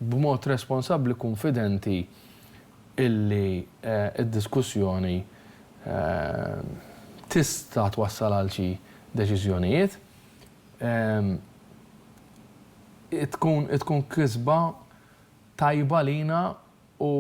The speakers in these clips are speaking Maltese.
B'mod responsabbli kunfidenti illi d-diskussjoni tista' twassal għal xi deċiżjonijiet, tkun tkun kisba tajba għalina u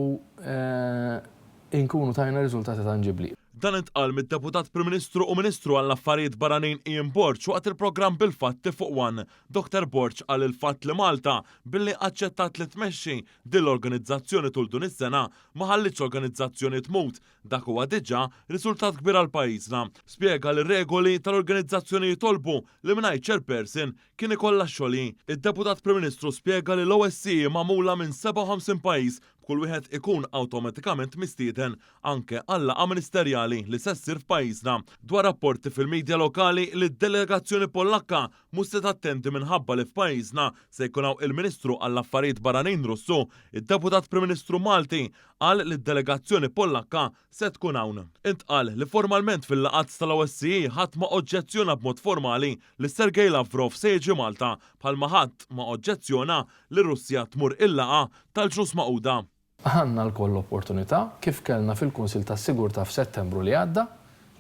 nkunu tajna riżultati tanġibbli. Dan intqal mid-Deputat Prim Ministru u Ministru għall-Affarijiet Barranin Ian Borg waqt il-programm Bil-Fatti fuq one. Dottor Borg qal li l-fatt li Malta, billi aċċettat li tmexxi din l-organizzazzjoni tul dun is-sena, ma ħallietx l-organizzazzjoni tmut, dak huwa diġà riżultat kbir għal pajjiżna. Spjega li r-regoli tal-organizzazzjoni jitolbu li mingħajr chairperson kien ikollha x-xogħol hi. Id-Deputat Prim Ministru spjega li l-OSCE hi magħmula minn 57 pajjiż b'kull wieħed ikun awtomatikament mistieden anke għal-laqgħa ministerjali li se ssir f'pajjiżna. Dwar rapporti fil-media lokali li d-delegazzjoni Pollakka mhux se tattendi minħabba li f'pajjiżna se jkun hawn il-Ministru għall-Affarijiet Barranin Russu, id-Deputat Prim Ministru Malti qal li d-delegazzjoni Pollakka se tkun hawn. Intqal li formalment fil-laqgħat tal-OSCE ħadd ma oġġezzjona b'mod formali li Sergei Lavrov se jiġi Malta, bħalma ħadd ma oġġezzjona li r-Russja tmur il-laqgħa tal-Ġnus Magħquda. Għandna lkoll l-opportunità, kif kellna fil-Kunsill tas-Sigurtà f'Settembru li għadda,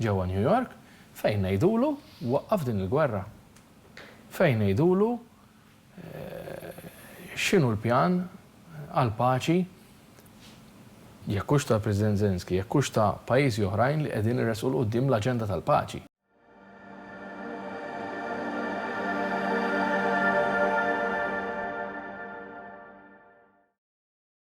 ġewwa New York, fejn ngħidulu waqqaf din il-gwerra. Fejn ngħidulu x'inhu l-pjan għall-paċi, jekk hux tal-President Zelensky, jekk hux ta' pajjiżi oħrajn li qegħdin iressqu 'l quddiem l-aġenda tal-paċi.